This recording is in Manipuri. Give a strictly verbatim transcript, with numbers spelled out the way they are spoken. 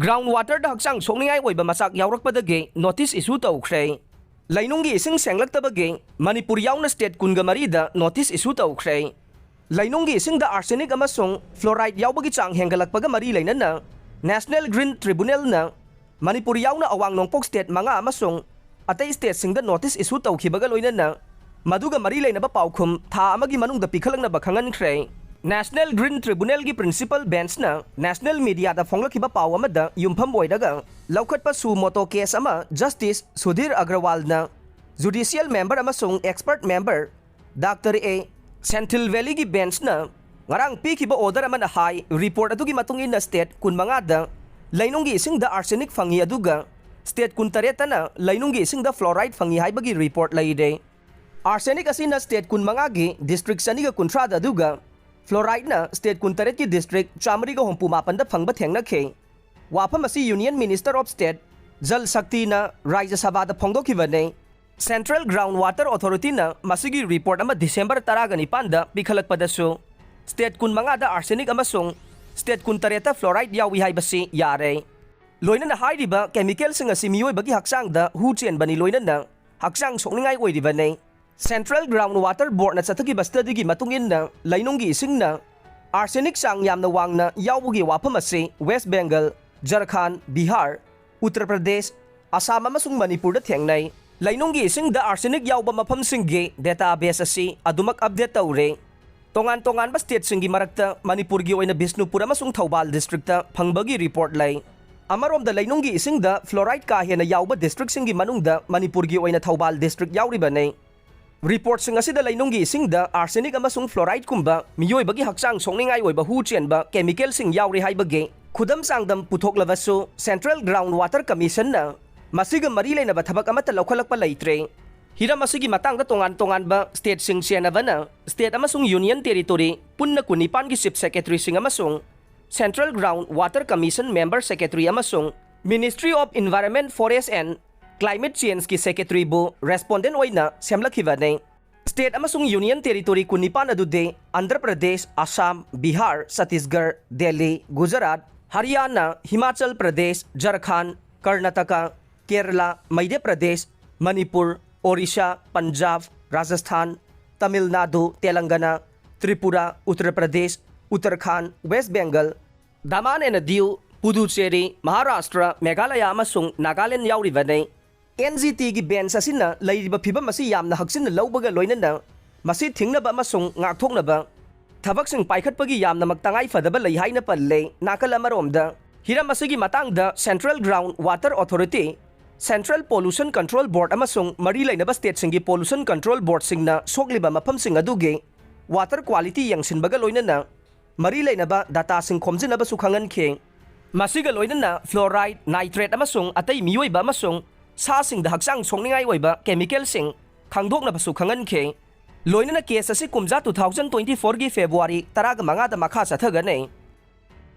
Ground waterꯗ ꯍꯛꯆꯥꯡ ꯁꯣꯛꯅꯤꯡꯉꯥꯏ ꯑꯣꯏꯕ ꯃꯆꯥꯛ ꯌꯥꯎꯔꯛꯄꯗꯒꯤ notice issue ꯇꯧꯈ꯭ꯔꯦ꯫ ꯂꯩꯅꯨꯡꯒꯤ ꯏꯁꯤꯡ ꯁꯦꯡꯂꯛꯇꯕꯒꯤ ꯃꯅꯤꯄꯨꯔ ꯌꯥꯎꯅ state ꯀꯨꯟꯒ ꯃꯔꯤꯗ notice issue ꯇꯧꯈ꯭ꯔꯦ꯫ ꯂꯩꯅꯨꯡꯒꯤ ꯏꯁꯤꯡꯗ arsenic ꯑꯃꯁꯨꯡ fluoride ꯌꯥꯎꯕꯒꯤ ꯆꯥꯡ ꯍꯦꯟꯒꯠꯂꯛꯄꯒ ꯃꯔꯤ ꯂꯩꯅꯅ National Green Tribunalꯅ ꯃꯅꯤꯄꯨꯔ ꯌꯥꯎꯅ ꯑꯋꯥꯡ ꯅꯣꯡꯄꯣꯛ state ꯃꯉꯥ ꯑꯃꯁꯨꯡ ꯑꯇꯩ stateꯁꯤꯡꯗ notice issue ꯇꯧꯈꯤꯕꯒ ꯂꯣꯏꯅꯅ ꯃꯗꯨꯒ ꯃꯔꯤ ꯂꯩꯅꯕ ꯄꯥꯎꯈꯨꯝ ꯊꯥ ꯑꯃꯒꯤ ꯃꯅꯨꯡꯗ ꯄꯤꯈꯠꯂꯛꯅꯕ ꯈꯪꯍꯟꯈ꯭ꯔꯦ꯫ National Green Tribunalꯒꯤ principal benchꯅ national mediaꯗ ꯐꯣꯡꯂꯛꯈꯤꯕ ꯄꯥꯎ ꯑꯃꯗ ꯌꯨꯝꯐꯝ ꯑꯣꯏꯔꯒ ꯂꯧꯈꯠꯄ suo motu case ꯑꯃ Justice Sudhir Agrawalꯅ judicial member ꯑꯃꯁꯨꯡ expert member Doctor A, Senthil Valleyꯒꯤ benchꯅ ꯉꯔꯥꯡ ꯄꯤꯈꯤꯕ order ꯑꯃꯅ ꯍꯥꯏ, report ꯑꯗꯨꯒꯤ ꯃꯇꯨꯡ ꯏꯟꯅ state ꯀꯨꯟꯃꯉꯥꯗ ꯂꯩꯅꯨꯡꯒꯤ ꯏꯁꯤꯡꯗ arsenic ꯐꯪꯉꯤ, ꯑꯗꯨꯒ state ꯀꯨꯟꯇꯔꯦꯠꯇꯅ ꯂꯩꯅꯨꯡꯒꯤ ꯏꯁꯤꯡꯗ fluoride ꯐꯪꯉꯤ ꯍꯥꯏꯕꯒꯤ report ꯂꯩꯔꯦ꯫ Arsenic ꯑꯁꯤꯅ state ꯀꯨꯟꯃꯉꯥꯒꯤ district ꯆꯅꯤꯒ ꯀꯨꯟꯊ꯭ꯔꯥꯗ, ꯑꯗꯨꯒ fluorideꯅ state ꯀꯨꯟꯇꯔꯦꯠꯀꯤ district ꯆꯥꯃꯔꯤꯒ ꯍꯨꯝꯐꯨ ꯃꯥꯄꯟꯗ ꯐꯪꯕ ꯊꯦꯡꯅꯈꯤ꯫ ꯋꯥꯐꯝ ꯑꯁꯤ Union Minister of State Jal Shaktiꯅ Rajya Sabhaꯗ ꯐꯣꯡꯗꯣꯛꯈꯤꯕꯅꯤ꯫ Central Ground Water Authorityꯅ ꯃꯁꯤꯒꯤ report ꯑꯃ December ꯇꯔꯥꯒ ꯅꯤꯄꯥꯟꯗ ꯄꯤꯈꯠꯂꯛꯄꯗꯁꯨ state ꯀꯨꯟꯃꯉꯥꯗ arsenic ꯑꯃꯁꯨꯡ state ꯀꯨꯟꯇꯔꯦꯠꯇ fluoride ꯌꯥꯎꯏ ꯍꯥꯏꯕꯁꯤ ꯌꯥꯔꯦ꯫ ꯂꯣꯏꯅꯅ ꯍꯥꯏꯔꯤꯕ chemicalꯁꯤꯡ ꯑꯁꯤ ꯃꯤꯑꯣꯏꯕꯒꯤ ꯍꯛꯆꯥꯡꯗ ꯍꯨ ꯆꯦꯟꯕꯅꯤ, ꯂꯣꯏꯅꯅ ꯍꯛꯆꯥꯡ ꯁꯣꯛꯅꯤꯡꯉꯥꯏ ꯑꯣꯏꯔꯤꯕꯅꯤ꯫ Central Ground Water Boardꯅ ꯆꯠꯊꯈꯤꯕ studyꯒꯤ ꯃꯇꯨꯡ ꯏꯟꯅ ꯂꯩꯅꯨꯡꯒꯤ ꯏꯁꯤꯡꯅ arsenic ꯆꯥꯡ ꯌꯥꯝꯅ ꯋꯥꯡꯅ ꯌꯥꯎꯕꯒꯤ ꯋꯥꯐꯝ ꯑꯁꯤ West Bengal, Jharkhand, Bihar, Uttar Pradesh, Assam ꯑꯃꯁꯨꯡ ꯃꯅꯤꯄꯨꯔꯗ ꯊꯦꯡꯅꯩ꯫ ꯂꯩꯅꯨꯡꯒꯤ ꯏꯁꯤꯡꯗ arsenic ꯌꯥꯎꯕ ꯃꯐꯝꯁꯤꯡꯒꯤ database ꯑꯁꯤ ꯑꯗꯨꯃꯛ update ꯇꯧꯔꯦ꯫ ꯇꯣꯉꯥꯟ ꯇꯣꯉꯥꯟꯕ stateꯁꯤꯡꯒꯤ ꯃꯔꯛꯇ ꯃꯅꯤꯄꯨꯔꯒꯤ ꯑꯣꯏꯅ ꯕꯤꯁꯅꯨꯄꯨꯔ ꯑꯃꯁꯨꯡ ꯊꯧꯕꯥꯜ districtꯇ ꯐꯪꯕꯒꯤ report ꯂꯩ꯫ ꯑꯃꯔꯣꯝꯗ ꯂꯩꯅꯨꯡꯒꯤ ꯏꯁꯤꯡꯗ fluoride ꯀꯥ ꯍꯦꯟꯅ ꯌꯥꯎꯕ districtꯁꯤꯡꯒꯤ ꯃꯅꯨꯡꯗ ꯃꯅꯤꯄꯨꯔꯒꯤ ꯑꯣꯏꯅ ꯊꯧꯕꯥꯜ district ꯌꯥꯎꯔꯤꯕꯅꯤ꯫ Reportꯁꯤꯡ ꯑꯁꯤꯗ ꯂꯩꯅꯨꯡꯒꯤ ꯏꯁꯤꯡꯗ arsenic ꯑꯃꯁꯨꯡ fluorideꯀꯨꯝꯕ ꯃꯤꯑꯣꯏꯕꯒꯤ ꯍꯛꯆꯥꯡ ꯁꯣꯛꯅꯤꯡꯉꯥꯏ ꯑꯣꯏꯕ ꯍꯨ ꯆꯦꯟꯕ chemicalꯁꯤꯡ ꯌꯥꯎꯔꯤ ꯍꯥꯏꯕꯒꯤ ꯈꯨꯗꯝ ꯆꯥꯡꯗꯝ ꯄꯨꯊꯣꯛꯂꯕꯁꯨ, Central Ground Water Commissionꯅ ꯃꯁꯤꯒ ꯃꯔꯤ ꯂꯩꯅꯕ ꯊꯕꯛ ꯑꯃꯠꯇ ꯂꯧꯈꯠꯂꯛꯄ ꯂꯩꯇ꯭ꯔꯦ꯫ ꯍꯤꯔꯝ ꯑꯁꯤꯒꯤ ꯃꯇꯥꯡꯗ ꯇꯣꯉꯥꯟ ꯇꯣꯉꯥꯟꯕ stateꯁꯤꯡ ꯆꯦꯟꯅꯕꯅ state ꯑꯃꯁꯨꯡ union territory ꯄꯨꯟꯅ ꯀꯨꯟꯅꯤꯄꯥꯟꯒꯤ chief secretaryꯁꯤꯡ ꯑꯃꯁꯨꯡ Central Ground Water Commission member secretary ꯑꯃꯁꯨꯡ Ministry of Environment, Forest and Climate Changeꯀꯤ secretaryꯕꯨ respondent ꯑꯣꯏꯅ ꯁꯦꯝꯂꯛꯈꯤꯕꯅꯤ꯫ State ꯑꯃꯁꯨꯡ union territory ꯀꯨꯟꯅꯤꯄꯥꯟ ꯑꯗꯨꯗꯤ ꯑꯟꯙ꯭ꯔ ꯄ꯭ꯔꯗꯦꯁ, ꯑꯁꯥꯝ, ꯕꯤꯍꯥꯔ, ꯆꯇꯤꯁꯒꯔ, ꯗꯦꯜꯂꯤ, ꯒꯨꯖꯔꯥꯠ, ꯍꯔꯤꯌꯥꯅꯥ, ꯍꯤꯃꯥꯆꯜ ꯄ꯭ꯔꯗꯦꯁ, ꯖꯔꯈꯥꯟ, ꯀꯔꯅꯥꯇꯀꯥ, ꯀꯦꯔꯂꯥ, ꯃꯙ꯭ꯌ ꯄ꯭ꯔꯗꯦꯁ, ꯃꯅꯤꯄꯨꯔ, ꯑꯣꯔꯤꯁꯥ, ꯄꯟꯖꯥꯕ, ꯔꯥꯖꯁꯊꯥꯟ, ꯇꯥꯃꯤꯜ ꯅꯥꯗꯨ, ꯇꯦꯂꯪꯒꯅꯥ, ꯇ꯭ꯔꯤꯄꯨꯔꯥ, ꯎꯠꯇꯔ ꯄ꯭ꯔꯗꯦꯁ, ꯎꯠꯇꯔꯈꯥꯟ, ꯋꯦꯁ ꯕꯦꯡꯒꯜ, ꯗꯥꯃꯥꯟ ꯑꯦꯟ ꯗꯤꯌꯨ, ꯄꯨꯗꯨꯆꯦꯔꯤ, ꯃꯍꯥꯔꯥꯁꯇ꯭ꯔ, ꯃꯦꯘꯥꯂꯌꯥ ꯑꯃꯁꯨꯡ ꯅꯥꯒꯥꯂꯦꯟ ꯌꯥꯎꯔꯤꯕꯅꯤ꯫ ꯑꯦꯟ ꯖꯤ ꯇꯤꯒꯤ ꯕꯦꯟꯆ ꯑꯁꯤꯅ ꯂꯩꯔꯤꯕ ꯐꯤꯚꯝ ꯑꯁꯤ ꯌꯥꯝꯅ ꯍꯛꯆꯤꯟꯅ ꯂꯧꯕꯒ ꯂꯣꯏꯅꯅ ꯃꯁꯤ ꯊꯤꯡꯅꯕ ꯑꯃꯁꯨꯡ ꯉꯥꯛꯊꯣꯛꯅꯕ ꯊꯕꯛꯁꯤꯡ ꯄꯥꯏꯈꯠꯄꯒꯤ ꯌꯥꯝꯅꯃꯛ ꯇꯉꯥꯏ ꯐꯗꯕ ꯂꯩ ꯍꯥꯏꯅ ꯄꯜꯂꯦ꯫ ꯅꯥꯀꯜ ꯑꯃꯔꯣꯝꯗ, ꯍꯤꯔꯝ ꯑꯁꯤꯒꯤ ꯃꯇꯥꯡꯗ Central Ground Water Authority, Central Pollution Control Board ꯑꯃꯁꯨꯡ ꯃꯔꯤ ꯂꯩꯅꯕ ꯁ꯭ꯇꯦꯠꯁꯤꯡꯒꯤ ꯄꯣꯂꯨꯁꯟ ꯀꯟꯇ꯭ꯔꯣꯜ ꯕꯣꯔꯗꯁꯤꯡꯅ ꯁꯣꯛꯂꯤꯕ ꯃꯐꯝꯁꯤꯡ ꯑꯗꯨꯒꯤ ꯋꯥꯇꯔ ꯀ꯭ꯋꯥꯂꯤꯇꯤ ꯌꯦꯡꯁꯤꯟꯕꯒ ꯂꯣꯏꯅꯅ ꯃꯔꯤ ꯂꯩꯅꯕ ꯗꯥꯇꯥꯁꯤꯡ ꯈꯣꯝꯖꯤꯟꯅꯕꯁꯨ ꯈꯪꯍꯟꯈꯤ꯫ ꯃꯁꯤꯒ ꯂꯣꯏꯅꯅ ꯐ꯭ꯂꯣꯔꯥꯏꯗ, ꯅꯥꯏꯇ꯭ꯔꯦꯠ ꯑꯃꯁꯨꯡ ꯑꯇꯩ ꯃꯤꯑꯣꯏꯕ ꯑꯃꯁꯨꯡ ꯁꯥꯁꯤꯡꯗ ꯍꯛꯆꯥꯡ ꯁꯣꯛꯅꯤꯡꯉꯥꯏ ꯑꯣꯏꯕ ꯀꯦꯃꯤꯀꯦꯜꯁꯤꯡ ꯈꯪꯗꯣꯛꯅꯕꯁꯨ ꯈꯪꯍꯟꯈꯤ꯫ ꯂꯣꯏꯅꯅ ꯀꯦꯁ ꯑꯁꯤ ꯀꯨꯝꯖꯥ two thousand twenty fourꯒꯤ ꯐꯦꯕ꯭ꯔꯨꯋꯥꯔꯤ ꯇꯔꯥꯒ ꯃꯉꯥꯗ ꯃꯈꯥ ꯆꯠꯊꯒꯅꯤ꯫